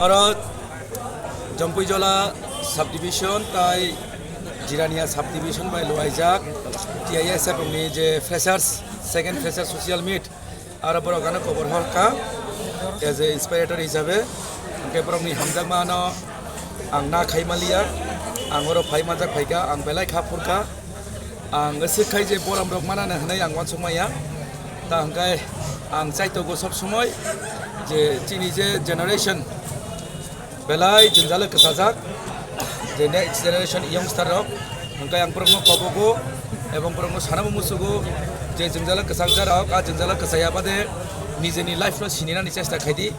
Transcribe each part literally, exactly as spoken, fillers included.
Oro Jampuijola subdivision tai Jirania subdivision bai luaijak T I S F ni je freshers, second fresher social meet, aro borok ano kobor horka as a inspirator hisabe, hwnkhe borokni hamjakma ano ang na khai manliya, ang oro phai manjak phaikha, ang belai kha phurkha. Ang swk khai je borom rok manana hwnwi ang uansuk maya. Ta hwnkhe ang chaitogo sob somoi je chini je generation belai jwngjalo kwchajak, je next generation youngster rok, hwnkhe ang borokno kobogo ebong borokno sanabo musugo je jwngjalo kwchajak rok, a jwngjalo kwchaya bade nijeni life no sininani chesta khaidi.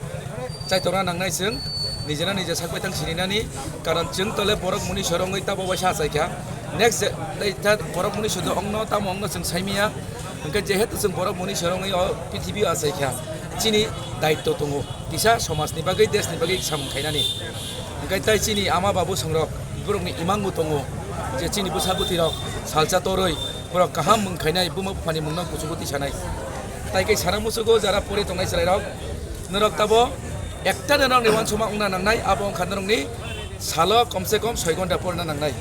Chaitorna nangnai chwng, nijena nije sak baithang sininani, karon chwng tole borok muni sorongwi tabo waisa achaikha. Next je, tei ta borok muni sodo ongno tamo ongno chwng saimaya, hwnkhe jehetu chwng borok muni sorongwi o pithibio achaikha, chini daitto tongo, kisa somajni bagwi, desni bagwi samung khainani. Hwnkhe tai chini ama babu songrok, borokni imangbo tongo, je chini bwsa bwtwirok salsa torwi, borok kaham mung khainai, buma buphani mungno kuchugo tisanai. Tai khe sana musugo jara pori tongnai chwrairok, norok tabo ekta de norokni uansukma wngna nangnai, abo wngkha norokni salo komse kom soi ghonta porna nangnai.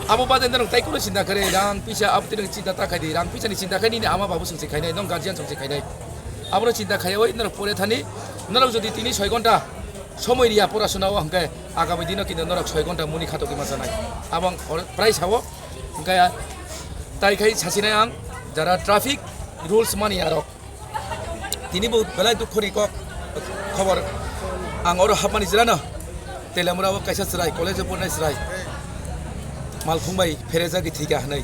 Abo bade norok tai kunu chinta kare, rang pisa abtwi norok chinta ta khaidi, rang pisani chinta khai nini ama babu songsi khainai, nong guardian songsi khainai. Abono chinta khaiwi norok pore thani, norok jodi tini soi ghonta somoi riya porasuna o hwnkhe agami dino kinto norok soi ghonta muni khatogwi ma chanai. Abo ang or-, prai sao. Hwnkhe tai khai sasinai ang jara traffic rules mani arok. Tini bo belai dukhoni kok khobor. Ang oro hapmani jirano Telamura o kaisa chwrai, college o pornai chwrai. Malkhung bai pherejagwi thwikha hwnwi.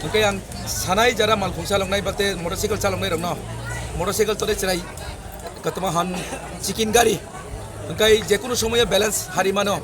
Hwnkhe ang sanai jara malkhung chaloknai bakte motorcycle chaloknai rokno. Motorcycle tole chwrai Katuma han chicken gari. Hwnkhe jekunu somoyo balance hari mano.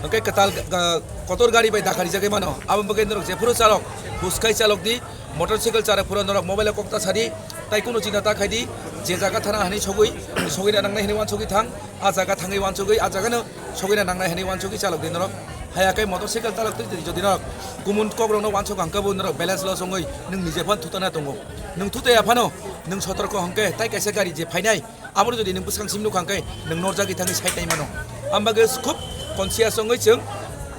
Hwnkhe kwtal ga-, kotor gari bai dakharijagwi mano. Abo bagwi norok jephuru chalok, huskai chalok di, motorcycle chalok phuru norok mobile o kok ta sadi, tai kunu chinta ta khaidi, je jaga thana hwnwi sogwi, sogwina nangnai hwnwi uansugwi thang, a jaga thangwi uansugwi, a jagano sogwina nangnai hwnwi uansugwi chalok di norok. Haya khe motorcycle chalok twi twi jodi norok kumun kokrokno uansuk hwnkhe bo norok balance loss wngwi nwng nije phano thutana tongo. Nwng thutaya phano nwng sotorko hwnkhe tai kaisa gari je phainai, abo jodi nwng bwskang simi nukha hwnkhe nwng norjagwi thangwi side nai mano. Ambagwi khub conscious wngwi chwng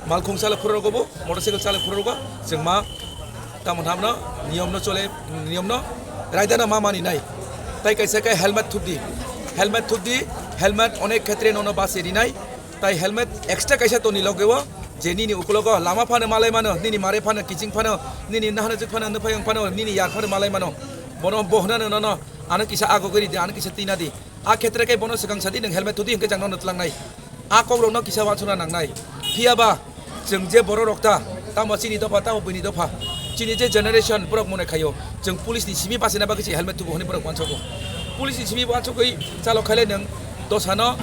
malkhung chalok phuru rogo bo, motorcycle chalok phuru rogo chwng ma tamo hwnamno niyomno chole, niyomno raidano ma mani nai. Tai kaisa khe helmet thupdi, helmet thupdi, helmet onek khetre nono basi rinai. Tai helmet extra kaisa toni loge o, je nini ukulogo lama phano malai mano, nini mare phano, kiching phano, nini nahano jwk phano, nuphayung phano, nini yar phano malai mano. Bono bohnano nono, ano kisa agogwi ridi, ano kisa twina di. A khetre khe bono swkang sadi nwng helmet thudi hwnkhe chang nono tlangnai. A kokrokno kisa uansukna nangnai. Phiya ba chwng je borok rok ta, tamo chini dopha, tamo buini dopha, chini je generation borok mone khaio, chwng police ni simi bachina bagwi se helmet thubu hwnwi borok uansugo. Police ni simi uansugwi chalok khaile nwng dosano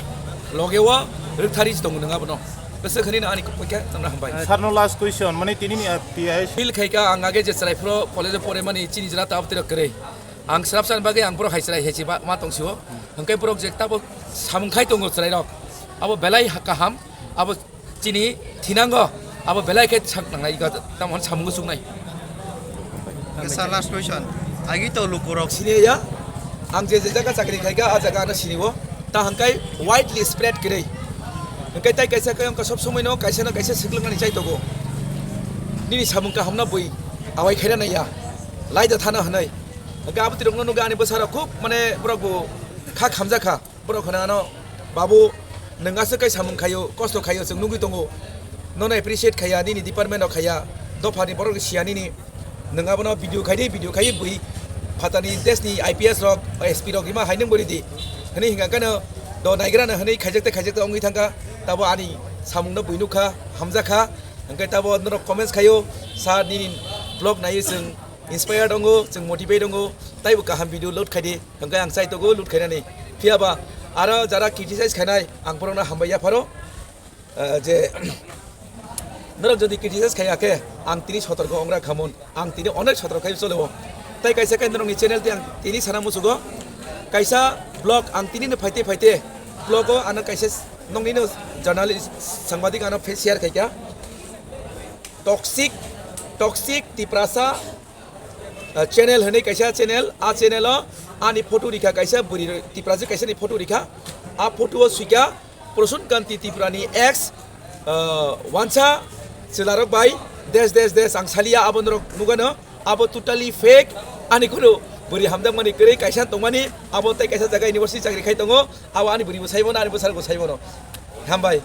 loge o rwkthari tongo nwng abono. Bwswk hwnwi no ani kok paikha, tamna hambai. Sir no last question, mane tini ni, ah, T I S. Feel khaika ang age je chwrai phuru college o pore mani chini jora ta abtwi rok kwrwi. Ang swrapsa ni bagwi ang borok hai chwrai hai se ba ma tong sio. Hwnkhe borok je tabo samung khai tongo chwrai rok. Abo belai ha-, kaham. Abo chini thinango. Abo belai khe sak nangnai ga tamo samung suknai. Kisa last question. Agi to lukurok sini ya. Ang je je jaga chakri khaika a jaga ano sini o. Ta hwnkhe widely spread kwrwi. Hwnkhe tai kaisa khe wngkha sob somoi no kaisa no kaisa swklwng nani chai tongo. Nini samung kaham no bui awai khaina naiya. Lai da thana hwnwi. Hwnkhe abo tirokno nugwi ani bwsarok khub mane borok bo kha khamjakha. Borok hwnwi ano, "Babu, nwng aswk khe samung khaio, kosto khaio, chwng nugwi tongo. Nono appreciate khaiya, nini department rok khaiya, dophani borok siya nini. Nwng abono video khaidi, video khaiwi bui phatani desni I P S rok, S P rok rima hai nwng bo ridi." Hwnwi hwnkha khe no do naigrano hwnwi khaijakte khaijakte wngwi thangkha. Tabo ani samungno bui nukha, hamjakha. Hwnkhe tabo norok comments khaio, "Sir, nini vlog naiwi chwng inspired wngo, chwng motivate wngo, taibo kaham video load khaidi." Hwnkhe ang chai tongo load khainani. Phiya ba aro jara criticize khainai, ang borokno hambai yapharo. Ah, je norok jodi criticize khaiya khe, ang tini sotorko wngra khamon, ang tini onek sotor khai cholo. Tai kaisa khe norokni channel tei ang tini sana musugo. Kaisa vlog ang tini no phaite phaite vlog o ano kaisa nokni no journalist sangbadik ano share khaikha. Toxic, toxic Tiprasa, ah, channel hwnwi kaisa channel, a channel o ani photo rikha kaisa bwrwi Tiprasa kaisa ni photo rikha. A photo o swikha Prasun Kanti Tripura ni ex, uh, wansa chwlarok bai des des des ang saliya abo norok nugano, abo totally fake. Ani kunu bwrwi hamjakmani kwrwi kaisa tongmani, abo tei kaisa jaga university chakri khai tongo, abo ani bwrwi bo saibono, ani bwsarok bo saibono. Hambai.